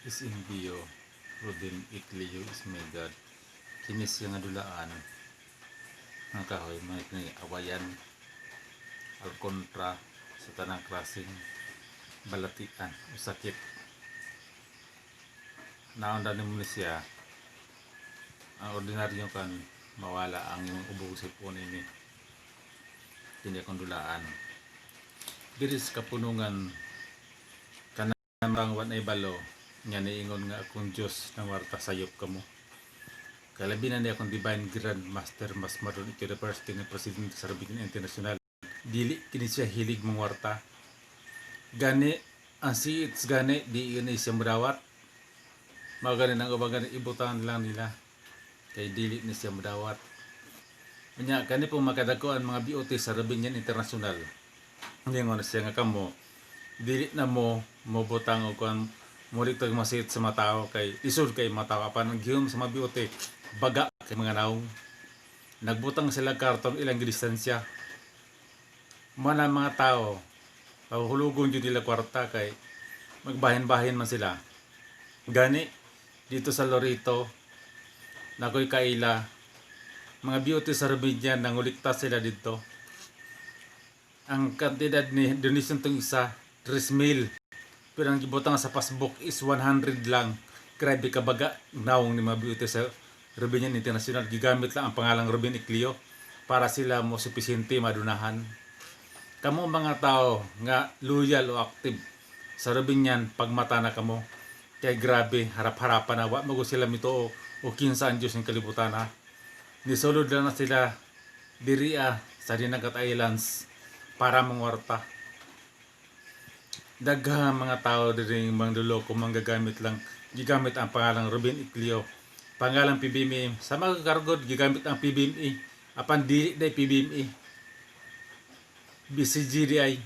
SMBO Ruben Ecleo is my God. Kini siya nga dulaan nga kahoy mga kini awayan al kontra sa tanang klaseng balatian o sakit. Naunda nimo ni siya ang ordinaryo kan mawala ang imong ubo, sipon ini. Kini akong dulaan. Diri sa kapunungan kanang wa nay balo nga niingon nga akong Dios nangwarta, sayop kamo. Kalabi na niya akong Divine Grand Master Mas Madon Ito the First, kini President sa Rabin International. Dili kini siya hilig mangwarta. Gani ang seats gani di ini siya mudawat. Mao gani nang uban gani ibutan lang nila kay dili ni siya mudawat. Unya kani pong makadako ang mga BOT sa Rabinian International. Ningon siya nga kamo dili na mo mobutang og kuan mulik tag masit sa mga tao kay isod kay mga tao, apan ang gihom sa mga BOT baga kay mga naong nagbutang sila karton, ilang distansya mo na mga tao pahulogon jud nila kwarta kay magbahin-bahin man sila. Gani dito sa Loreto nakoy kaila mga BOT sa Rubidian, nangulikta sila dito. Ang kantidad ni donation tong isa 3 mil, pero ang gibutang sa passbook is 100 lang. Grabe ka baga naong ni mga BOT sa Rubinian International. Gigamit lang ang pangalang Ruben Ecleo para sila mo supisente madunahan. Kamo mga tao nga loyal o active sa Rubinian, pagmata na kamo kay grabe harap-harapan na wa mago sila mituo o kinsa ang Diyos ng kalibutan, ha. Nisulod lang na sila diri sa Dinagat Islands para mangwarta. Daghang mga tao diri mangloloko, manggagamit lang, gigamit ang pangalang Ruben Ecleo, pangalang PBMA. Sa mga kargod gigamit ang PBMA apan dili day PBMA, BCG di ay.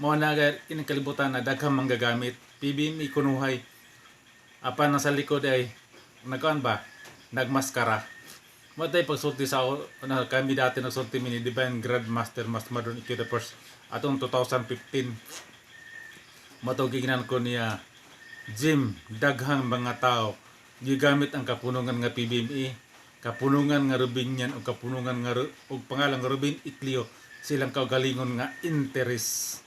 Mo na kining kalibutan na daghang manggagamit PBMA kunuhay apan nasa likod ay nagkuan ba, nagmaskara. Mo tay pagsulti sa na kami dati nagsulti mi ni Divine Grandmaster Mas Madon Ecleo the First atong 2015. Mao giingnan ko niya, "Jim, daghang mga tao gigamit ang kapunungan nga PBMA, kapunungan nga Rubinian o kapunungan nga og pangalan nga Ruben Ecleo silang kaugalingon nga interest."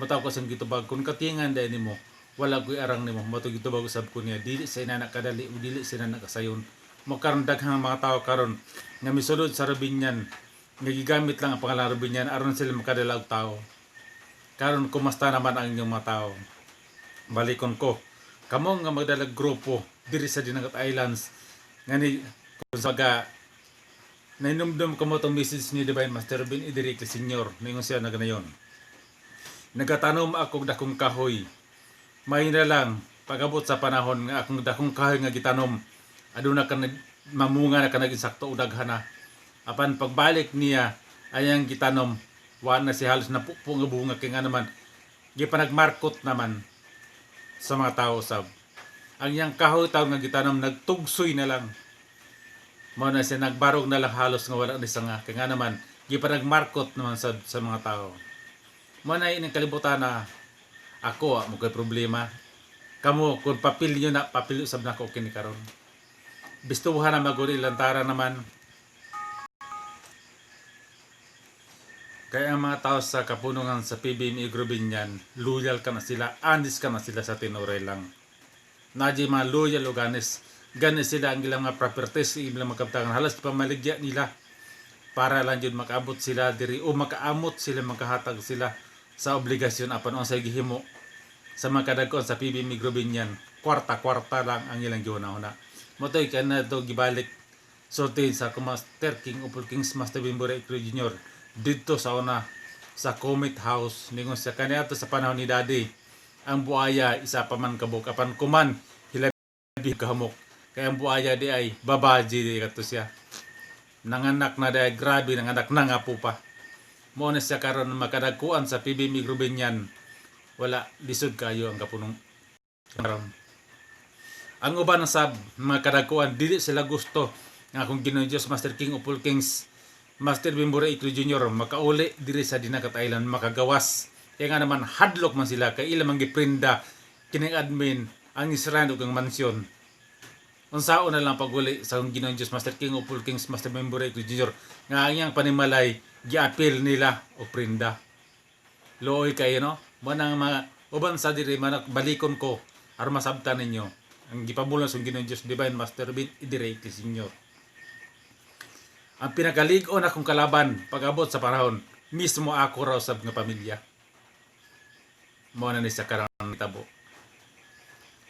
Mataw ko sa gitubag kung katingan dahil nimo wala ko'y arang nimo. Mao to gitubag usab ko niya, dili sa inana kadali o dili sa inana kasayon mo. Karon daghang mga tao karon nga misulod sa Rubinian nga gigamit lang ang pangalan Rubinian aron sila makadala og tao. Karon kumusta naman ang inyong mga tao? Balikon ko kamo nga magdalag grupo diri sa Dinagat Islands nga ni kung saga nainumdum ko mo tong message ni Divine Master Ruben Idric Senior. Ningon siya na ganayon, "Nagatanom ako dakong kahoy, may na lang pag-abot sa panahon nga akong dakong kahoy nga gitanom aduna ka nag mamunga na ka naging sakto o daghana." Apan pagbalik niya ayang gitanom, wa na si halos napupo nga bunga kay nga naman gipanagmarkot naman sa mga tao sab. Ang iyang kahoy tawo nga gitanom nagtugsoy na lang. Mao na siya nagbarog na lang, halos nga wala ni sanga kay nga naman gipanagmarkot naman sa mga tao. Mao na ining kalibutan na ako mo kay problema. Kamo kung papel nyo na papel usab nako kini karon. Bistuhan na maguri lantara naman. Kaya ang mga tao sa kapunungan sa PBMA Grubinyan, loyal ka na sila, honest ka na sila sa tinuray lang. Nadya mga loyal o ganis, ganis sila ang ilang mga properties, ilang mga kaptangan, halos pamaligya nila para lang yun makaabot sila diri o makaamot sila, makahatag sila sa obligasyon. Apan unsay gihimo sa mga kadagkon sa PBMA Grubinyan, kwarta-kwarta lang ang ilang gihuna-huna. Mao to'y kana to gibalik sulti sa akong Master King of all Kings, Master Bimbore Ecleo Jr. didto sa una sa Comet House. Ningon siya kaniadto sa panahon ni Daddy, ang buaya isa pa man kabuk apan kuman hilabi kahamok kay ang buaya di ay babaji di kato siya nanganak na di ay grabe nanganak na nga po pa. Mo na siya karon makadagkuan sa PB Migrobinian, wala lisod kayo ang kapunong karon. Ang uban sa mga kadagkuan dili sila gusto nga akong Ginoong Dios Master King of all Kings Master Bimbore Ecleo Jr. makauli diri sa Dinagat Island, makagawas. Kaya nga naman hadlok man sila kay ila man giprinda. Kining admin ang shrine ug ang mansyon. Unsaon na lang paguli sa akong Ginoong Diyos, Master King of all Kings, Master Member Junior, nga ang iyang panimalay giapil nila og prinda. Luoy kayo, no? Mo nang mga uban sa diri manak balikon ko aron masabtan ninyo ang gipamulong sa Ginoong Diyos Divine Master Bin Idirekti Senior. Ang pinakalig-on akong kalaban pag-abot sa panahon, mismo ako raw sab nga pamilya. Mo na ni sa karang tabo.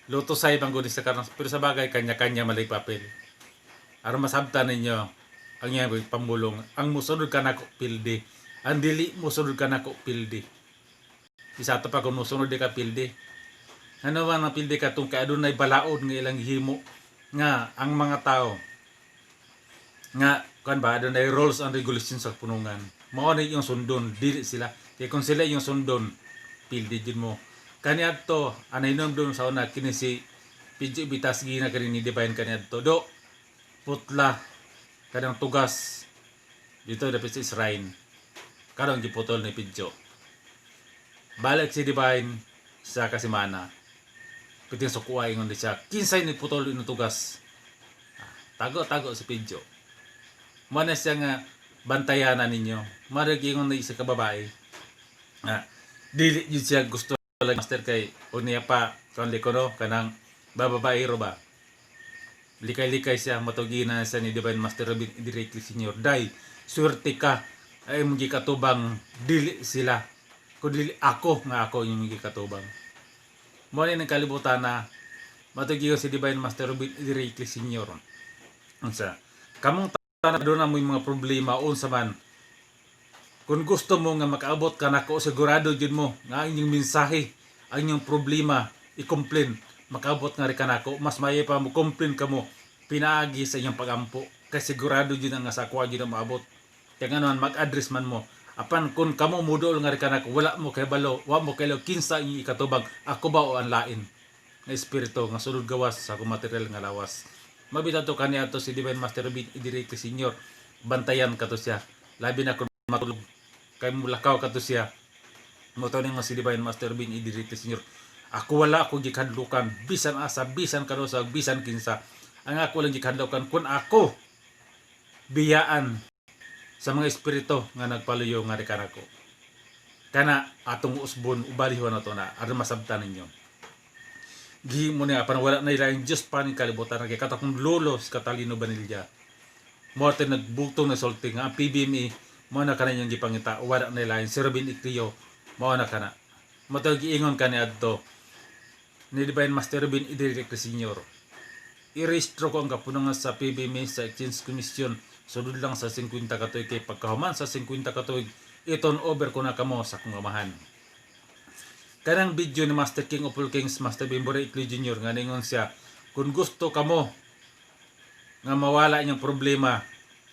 Luto sa ibang gud sa karang, pero sa bagay kanya-kanya malay papel. Aron masabtan ninyo ang iyang pamulong, ang musunod ka nako pildi, ang dili musunod ka nako pildi. Isa to pa kung musunod di ka, pildi. Ano ba ang pildi ka tung kay adunay balaod nga ilang himo nga ang mga tao nga kan ba adunay rules and regulations sa punungan. Mao na yung sundon, dili sila. Kay kung sila yung sundon, pildi jud mo. Kaniadto anay dum sa una kini si PG Bitas gina kani ni Divine kaniadto do putla kanang tugas dito dapit sa shrine karon giputol ni Pidjo. Balik si Divine sa kasimana, piting sukuha, ingon di siya, "Kinsay ni putol ino tugas?" Ah, tago tago si Pidjo. Mo na siya nga bantayanan ninyo. Marag ingon na isa ka babae. Ah, dili jud siya gusto lang master kay o niya pa kan ko no kanang bababaero ba, likay-likay siya. Matugina siya ni Divine Master Robin directly Senior, "Day, swerte ka ay mong gikatubang dili sila kun dili ako nga ako yung gikatubang." Mo ni ng kalibutan na matugiyo si Divine Master Robin directly Senior. Unsa kamong tanan doon na mo yung mga problema, unsa man, kung gusto mo nga makaabot ka nako, sigurado jud mo nga ang inyong mensahe, ang inyong problema i-complain, makaabot nga rin ka nako. Mas mayo pa mo complain ka mo pinaagi sa inyong pagampo kay sigurado jud ang nga sa kuha jud ang maabot. Kaya nga naman mag-address man mo. Apan kung kamo mudol nga rin ka nako, wala mo kay balo, wa mo kay kinsa inyong ikatubang, ako ba o ang lain nga espiritu nga sulod gawas sa akong material nga lawas. Mabita to kani ato si Divine Master Robin Idirekti Senior. Bantayan ka to siya, labi na kung matulog kay mulakaw ka to siya. Mo to nga si Divine Master Robin Idirekti Senior, ako wala ako gikadlukan bisan asa, bisan kanusa, bisan kinsa. Ang ako lang gikadlukan kung ako biyaan sa mga espiritu nga nagpaluyo nga rikanako kana atong usbon ubalihon na to na aron masabtan ninyo. Gihimo niya apan wala na ilaing Diyos pa ning kalibutan kay katakong lolo si Catalino Banilla mo ate nagbugtong na sulti nga ang PBME mo na kana niyang gipangita. Wala na ilaing si Robin Iclio mo na kana mo to. Giingon kani adto ni Divine Master Robin Idric Senior, irehistro ko ang kapunungan sa PBME sa Exchange Commission sulod lang sa 50 katuig, kay pagkahuman sa 50 katuig, i-turn over ko na kamo sa akong amahan. Kanang video ni Master King of all Kings, Master Bimbore Iclio Jr. nga ningon siya, kung gusto kamo nga mawala inyong problema,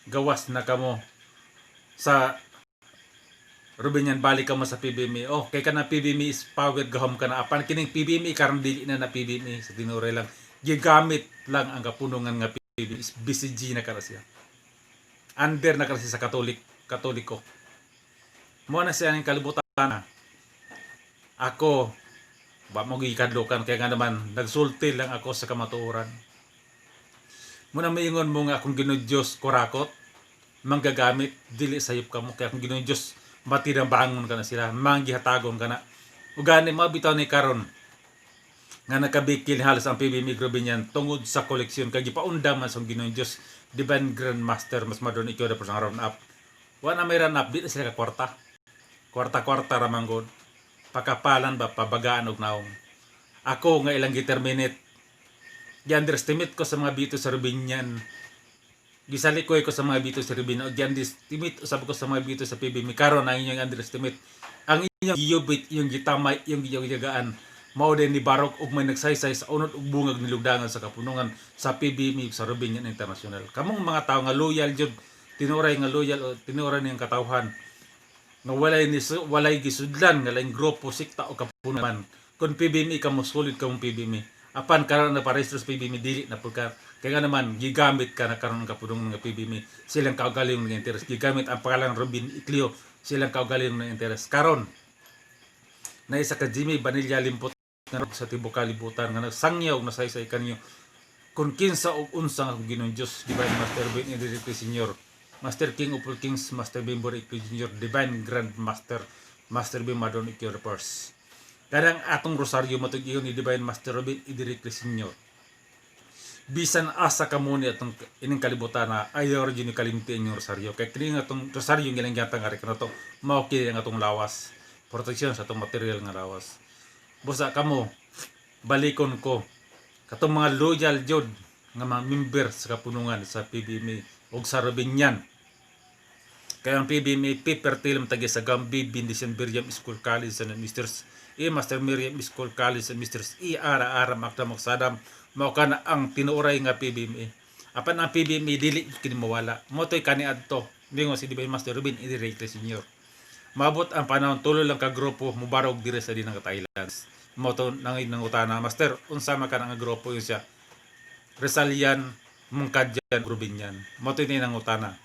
gawas na kamo sa Rubinian, balik ka mo sa PBME. Oh, kay kana PBME is power gahom ka na. Apan kining PBME karon dili na na PBME sa tinuray lang. Gigamit lang ang kapunungan nga PBME is BCG na kara siya. Under na kara siya sa Katolik, Katoliko. Mo na siya ng kalibutan na. Ako, ba mo gikadlukan kaya nga naman nagsulti lang ako sa kamatuoran. Muna maingon mo nga akong Ginoo Dios kurakot, manggagamit, dili sayop kamo kaya akong Ginoo Dios matirang bangon ka na sila, manggihatagon ka na. Ugani mabitaw ni karon nga nakabikil halos ang PBM Grobinian tungod sa koleksyon kay gipaundang man sa Ginoo Dios Divine Grandmaster mas madon ikaw na sa run up. Wa na may run up, di na sila ka kwarta. Kwarta-kwarta ra man gud. Pakapalan ba, pabagaan og naong. Ako nga ilang gi-terminate. Gi-underestimate ko sa mga bito sa Rubinian. Gisalikoy ko sa mga bito sa Rubinian. O gi-underestimate usab ko sa mga bito sa PBM. Karon ang inyong underestimate. Ang inyong giyubit, inyong gitamay, inyong giyagaan. Mao din ni Barok ug may nagsaysay sa unod ug bungag nilugdangan sa kapunungan sa PBM sa Rubinian International. Kamong mga tao nga loyal jud, tinuray nga loyal o tinuray niyang katawhan nga walay ni walay gisudlan nga laing grupo, sikta o kapunuan. Kung PBME ka mo, solid ka mong PBME. Apan karon na parehistro sa PBME, dili na pud ka kay nga naman gigamit ka na karon ng kapunong nga PBME silang kaugalingon ng interes. Gigamit ang pangalan Robin Iclio silang kaugalingon ng interes. Karon na isa ka Jimmy Vanilla Limpot nga sa tibuok kalibutan nga nagsangyaw og nasaysay kaninyo kung kinsa og unsa nga akong Ginoong Dios, Divine Master Ben Enrique Senior, Master King of all Kings, Master Bimbo Enrique Junior, Divine Grand Master, Master B Madon Ikyo First. Kanang atong rosaryo matug ni Divine Master Robin Enrique Senior. Bisan asa kamo ni atong ining kalibutan na ayaw ra jud ni kalimti inyong rosaryo. Kay kini nga atong rosaryo nga ilang gihatag ari kanato, mao kini ang atong lawas. Proteksyon sa atong material nga lawas. Busa kamo, balikon ko katong mga loyal jud nga mga member sa kapunungan sa PBMA ug sa Robinian. Kaya ang PBMA pipertil tagi sa Gambi Bindisian Miriam School College and Misters E Master Miriam School College and Misters E Ara Ara Makda Maksadam, mao kana ang tinuoray nga PBMA. Apan ang PBMA dili kini mawala. Mo to'y kaniadto. Ningon si Divine Master Ruben Enrique Senior. Maabot ang panahon, tulo lang ka grupo mubarog diri sa dinang Thailand. Mo to nang nangutana, "Master, unsa man ka nga grupo?" Yun siya. Rizalian, Mungkadyan, Rubinian. Mo to ni nangutana.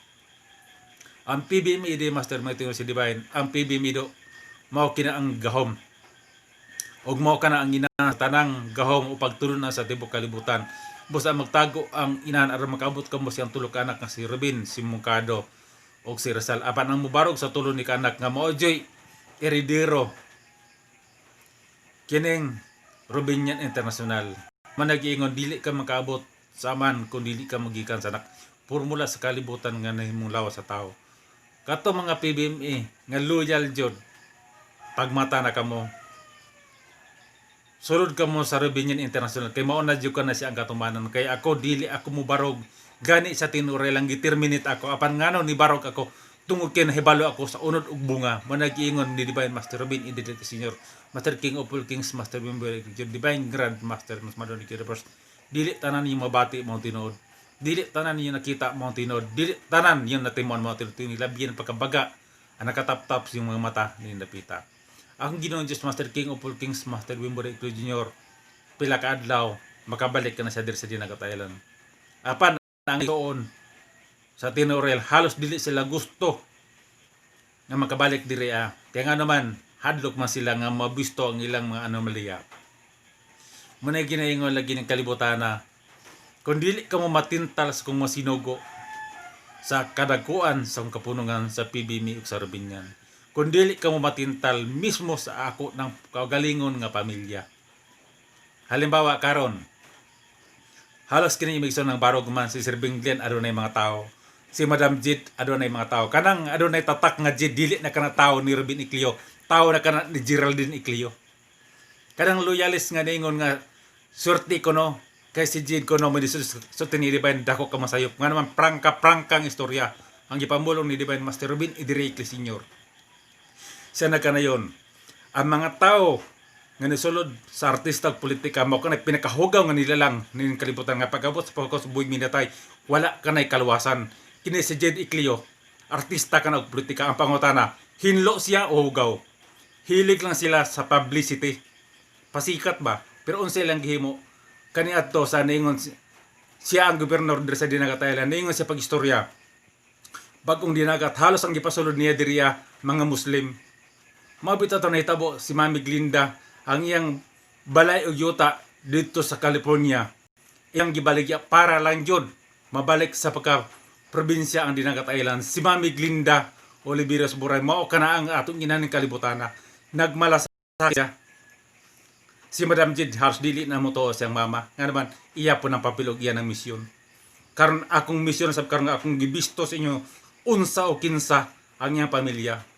Ang PBMA di Master mo si Divine, ang PBMA do mao kina ang gahom. Og mao kana ang ina tanang gahom o pagtulon na sa tibuok kalibutan. Busa magtago ang inahan aron makaabot kamo siyang tulo ka anak nga si Ruben, si Mungkado og si Rizal. Apan ang mubarog sa tulo ni kanak nga mao joy eredero kining Rubinian International. Managiingon dili ka makaabot sa man kung dili ka magikan sa anak. Formula sa kalibutan nga nahimong lawas sa tao. Kato mga PBMA nga loyal jud, pagmata na kamo. Sulod kamo sa Rubinian International kay mao na jud ka na siya ang katumanan. Kay ako, dili ako mubarog gani sa tinuray lang giterminate ako. Apan ngano ni barog ako? Tungod kay nahibalo ako sa unod ug bunga. Managiingon ni Divine Master Robin Enrique Senior, Master King of all Kings, Master Bimbo, Divine Grand Master Mas Madonna Universe, dili tanan yung mabati mo tinuod, dili tanan yung nakita mo tinuod, dili tanan yung natimon mo tinuod. Labi ang pagkabaga ang nakatap-tap yung mga mata ni napita ang Ginoong Diyos, Master King of all Kings, Master Bimbo Junior, pila ka adlaw makabalik ka na sa diri sa Dinagat Island. Apan ang doon sa Tinorel, halos dili sila gusto nga makabalik diri ah. Kaya nga naman hadlok man sila nga mabisto ang ilang mga anomalya. Muna'y ginaingon lagi ng kalibutan na kung dili ka mo matintal sa kung masinugo sa kadakuan sa kong kapunungan sa PBMI ug sa Rubinian. Kung dili ka mo matintal mismo sa ako ng kaugalingon nga pamilya. Halimbawa karon, halos kini imigson ng barog man si Sir Binglen, adunay mga tao. Si Madam Jit, adunay mga tao. Kanang adunay tatak nga Jit, dili na kana tao ni Ruben Iclio. Tao na kana ni Geraldine Iclio. Kanang loyalist nga ningon nga swerte ko no kay si Jid ko no mo so ni Divine, dako ka masayop. Nga naman prangka prangkang istorya ang gipamulong ni Divine Master Ruben Enrique Senior. Siya na kanayon. Ang mga tao nga nisulod sa artista ug politika mao kanay pinakahugaw nga nilalang ning kalibutan nga pag-abot sa pagkos buhig minatay, wala kanay kaluwasan. Kini si Jed Iclio, artista ka na og politika. Ang pangutana, hinlo siya o hugaw? Hilig lang sila sa publicity, pasikat ba? Pero unsa ilang gihimo kaniadto sa ningon siya ang gobernador diri sa Dinagat Island? Ningon siya pag-istorya, bagong Dinagat, halos ang gipasulod niya diriya mga Muslim. Mao bitaw to nahitabo si Mami Glinda, ang iyang balay ug yuta dito sa California iyang gibaligya para lang jud mabalik sa pagka probinsya ang Dinagat Island. Si Mami Glinda Oliveros Buray, mao kana ang atong inaning kalibutana, nagmalasakit siya. Si Madam Jid, halos dili na mo to siyang mama. Nga naman iya po ng papel ug iya ng misyon. Karon akong misyon sab karon nga akong gibisto sa inyo unsa o kinsa ang iyang pamilya.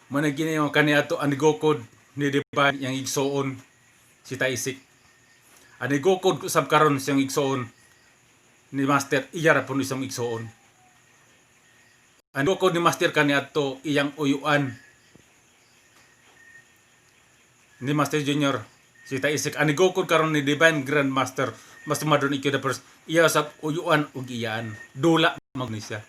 Manay gini yung kaniadto ang nigukod ni Divine yang igsuon si Taisik. Ang nigukod sab karon siyang igsuon ni Master, iya ra pud isang igsuon. Ang nigukod ni Master kaniadto iyang uyuan ni Master Junior si Taisik. Ang nigukod karon ni Divine Grand Master Master Madron Ikyo the First, iya sa uyuan ug iyaan. Dula mag ni siya.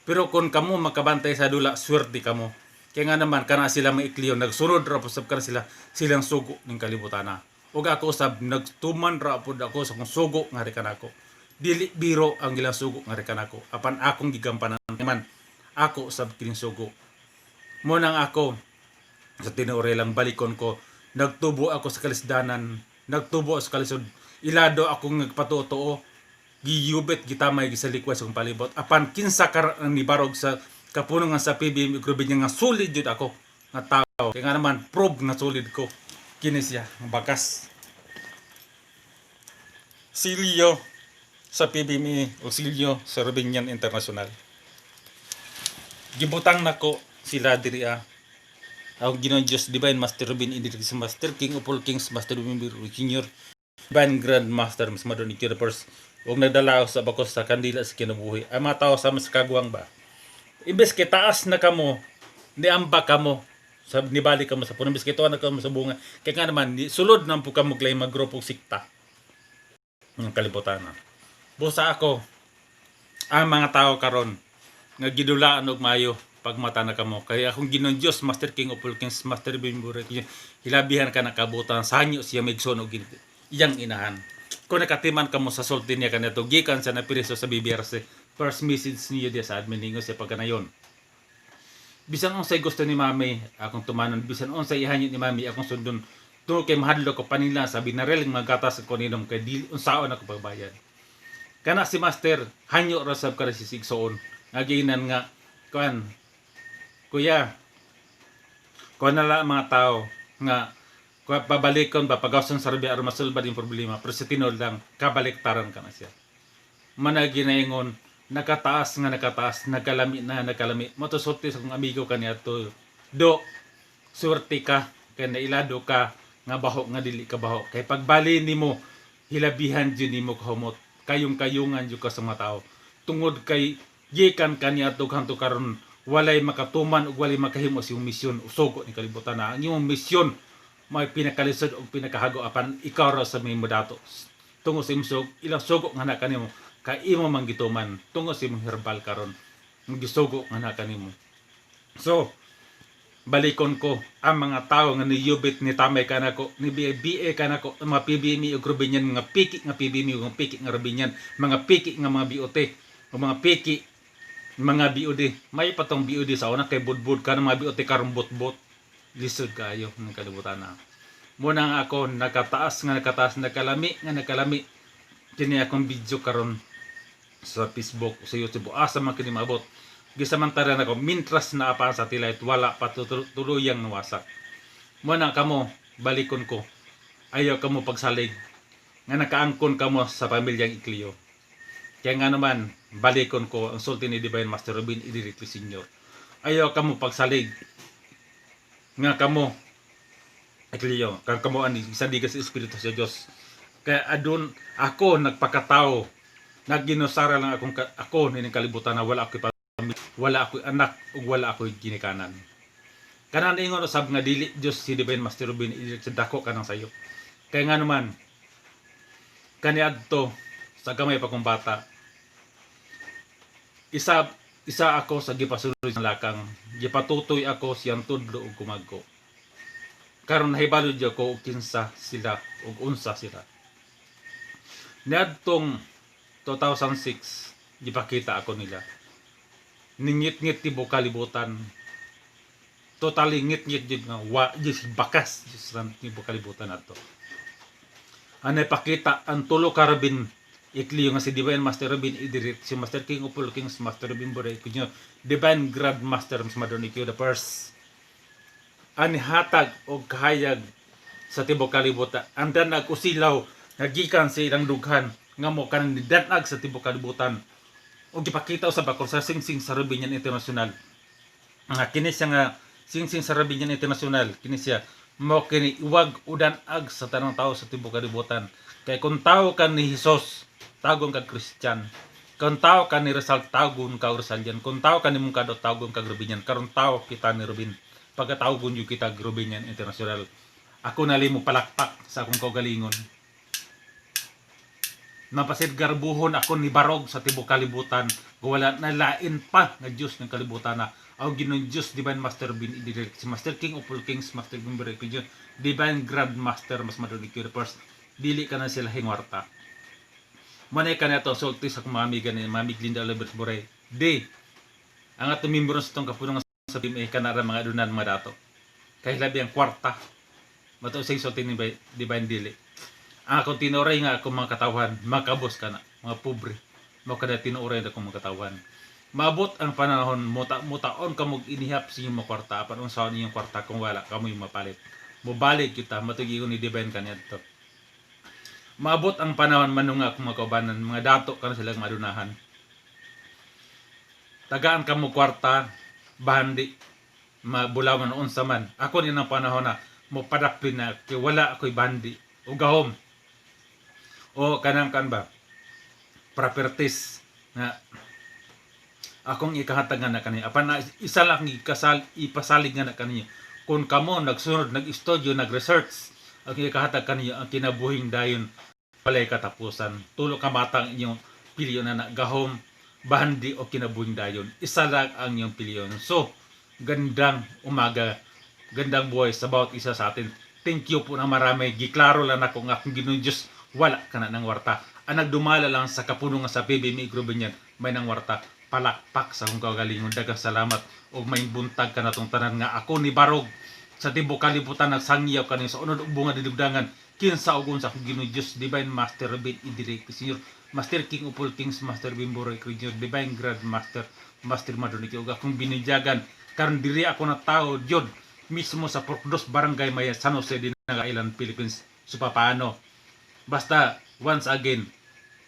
Pero kung kamo makabantay sa dula, swerte kamo. Kaya nga naman kana sila mga Ikliyo nagsunod ra po sab kana sila silang sugo ning kalibutana. Ug ako sab nagtuman ra pud ako sa kong sugo nga kanako. Dili biro ang ilang sugo nga kanako. Apan akong gigampanan man ako sab kining sugo. Mo nang ako sa tinuori lang balikon ko Nagtubo ako sa kalisdanan, nagtubo ako sa kalisod. Ilado akong nagpatuotoo, giyubit, gitamay, gisalikway sa akong palibot. Apan kinsa kar ang nibarog sa kapunungan sa PBM ug Rubinian nga solid jud ako nga tao. Kaya nga naman, prove nga solid ko. Kini siya, ang bakas. Silyo sa PBME o silyo sa Rubinian International. Gibutang nako sila diri ah. Ang Ginoong Diyos, Divine Master Rubin Idris, Master King of all Kings, Master Rubin Jr., Divine Grand Master, Mas Madon First, ug nagdala sa bakos sa kandila sa kinabuhi. Ang mga tao sa mas kagwang ba? Imbes kay taas na kamo, niamba kamo, sa nibalik kamo sa puno, imbes kay tuwa na kamo sa bunga. Kaya nga naman, sulod na po kamo klay maggrupo sikta ng kalibutan na. Busa ako, ang mga tao karon nga gidulaan og maayo pagmata na kamo kay akong Ginoong Dios, Master King of all Kings, Master Bimbure, hilabihan ka nakabutan sa hanyo siya migsoon og iyang inahan. Kung nakatiman kamo sa sulti niya kaniadto gikan sa napiriso sa BBRC, first message niya diya sa admin, ningon siya pagkanayon, "Bisan unsay gusto ni Mami, akong tumanon. Bisan unsay ihanyo ni Mami, akong sundon, tungod kay mahadlok ko panila sa binareling magatas ko ninom kay dili unsaon ako pagbayad." Kana si Master hanyo ra sab ka si Sigsoon nga giinan nga kuan, kuya, kuan na lang ang mga tao nga kuan pabalikon ba pagawson sa rabi aron masulbad yung problema, pero sa tinuod lang kabaliktaran ka na siya. Manay ginaingon, nakataas nga nakataas, nagkalami na nagkalami mo to. Sulti sa akong amigo kaniadto, "Do, swerte ka kay nailado ka nga baho nga dili ka baho, kay pagbali nimo hilabihan jud nimo kahumot, kayong kayungan jud ka sa mga tao, tungod kay gikan kaniadto hanto karon walay makatuman ug walay makahimo sa imong misyon." Usugo ni kalibutan na ang imong misyon may pinakalisod og pinakahago, apan ikaw ra sa may modato tungod sa imong sug ilang sugo nga na kanimo, kay imo man gituman tungod sa imong herbal karon ang gisugo nga na kanimo. So balikon ko ang mga tao nga niyubit ni tamay kanako, ni BA kanako, ang mga PBME ug Rubinian, mga piki nga PBME ug mga piki nga Rubinian, mga piki nga mga BOT o mga piki mga BOD. May patong BOD sa una kay budbud ka ng mga BOT karon bot-bot. Lisod kayo ng kalibutan na muna nga ako nakataas nga nakataas, nakalami nga nakalami. Kini akong video karon sa Facebook o sa YouTube, asa man kini maabot, gisamantala nako mintras na pa ang satellite, wala pa tuluyang nawasak. Mo na kamo, balikon ko, ayaw kamo pagsalig nga nakaangkon kamo sa pamilyang Icleo. Kaya nga naman, balikon ko ang sulti ni Divine Master Rubin Idricli Sr., ayaw kamo pagsalig nga kamo Icleo kang kamo ani isaligan sa Espiritu sa Dios, kaya adun ako nagpakatao, nagginusara lang akong ako nining kalibutan na wala ako'y pamilya, wala ako'y anak ug wala ako'y ginikanan. Kanan ingon usab nga dili Dios si Divine Master Rubin sa dako kanang sayo. Kaya nga naman kaniadto sa gamay pa kong bata, isa isa ako sa gipasulod sa lakang, gipatutoy ako siyang tudlo ug kumagko. Karon nahibalo jud ako og kinsa sila ug unsa sila. Niadtong 2006, gipakita ako nila. Ningit-ngit tibuok kalibutan. Totally ngit-ngit jud nga wa jud bakas jud sa tibuok kalibutan nato. Ang napakita ang tulo ka Rabin Icleo nga si Divine Master Robin Idrit, si Master King of all Kings, Master Robin Borey, kunyo Divine Grand Master Mas Madon the First. Ani hatag og kahayag sa tibuok kalibutan. Ang danag usilaw nga gikan sa ilang dughan nga mo kanang nidanag sa tibuok kalibutan. Og gipakita usab ako sa Singsing sa Rubinian International. Nga kini siya nga Singsing sa Rubinian International, kini siya mo kini iwag udan ag sa tanang tao sa tibuok kalibutan. Kay kung tao ka ni Hesus, tagon kag Christian. Kung tao ka ni Rizal, tagon ka Rizalian. Kung tao ka ni Moncado, tagon kag Rubinian. Karon tao kita ni Rubin. Pagkatawagon yung kita Rubinian International. Ako nali mo palakpak sa akong kaugalingon. Mapasid garbuhon ako ni Barog sa tibuok kalibutan. Wala na lain pa nga Diyos ng kalibutan na ang Ginoong Diyos, Divine Master Bin Ididirect, si Master King of all Kings, Master Bin Divine Grand Master Mas Madon First, dili ka na sila hingwarta. Manay ka na ito, sulti sa akong mami gani, Mami Glinda Oliver Boray. Di, ang atong membro sa itong kapunong sa PMA, kanara mga adunan mga dato. Kay labi ang kwarta. Matuod sa sulti ni Divine, dili. Ang akong tinuray nga akong mga katawhan, makabos ka na, mga pobre. Mao kada tinuray na akong mga katawhan. Maabot ang panahon, muta, mutaon ka mog inihap sa inyong mga kwarta, apan unsaon inyong kwarta kung wala kamoy mapalit? Mobalik kita, matugigon ni Divine kaniadto. Maabot ang panahon manunga akong mga kaubanan, mga dato ka na silang madunahan. Tagaan ka mo kwarta, bahandi, mabulawan unsa man. Ako ni ang panahon na mo padaplin na kay wala ako'y bandi o gahom o kanang kan ba properties nga akong ikahatag nga na kaniya. Apan na, isa lang ikasal ipasalig nga na kaniya kung kamo nagsunod, nag-studio, nag-research. Ang ikahatag kaniya ang kinabuhing dayon, walay katapusan. Tulo ka matang inyong piliyon na gahom, bandi o kinabuhing dayon. Isa lang ang inyong piliyon. So gandang umaga, gandang buhay sa bawat isa sa atin. Thank you po na marami. Giklaro lang ako nga akong Ginoong Diyos wala ka na ng warta. Ang nagdumala lang sa kapunong nga sa PBM Igro niyan may nang warta. Palakpak sa akong kaugalingon. Daghang salamat ug may buntag kanatong tanan nga ako ni barog sa tibuok kalibutan, nagsangyaw kanin sa unod ug bunga dinugdangan, kinsa ug unsa akong Ginoong Dios Divine Master Ruben Idric Senior, Master King of all Kings, Master Bimboro Junior, Divine Grand Master, Master Madoniki, ug akong binidyagan karon diri ako na tao jud mismo sa Purok 2, Barangay Maya, San Jose de Naga Island, Philippines. So papaano, basta once again,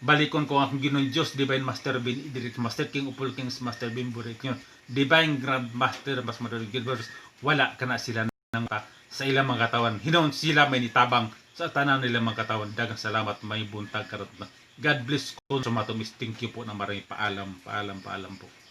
balikon ko ang akong Ginoong Diyos Divine Master Bin Idris, Master King of all Kings, Master Bin Burek yun, Divine Grand Master Mas Madrid Gilbert. Wala ka na sila ng sa ilang mga katawan. Hinon sila may nitabang sa tanan nila mga katawan. Daghang salamat, may buntag karot na. God bless consummatum. Thank you po na marami. Paalam, paalam, paalam po.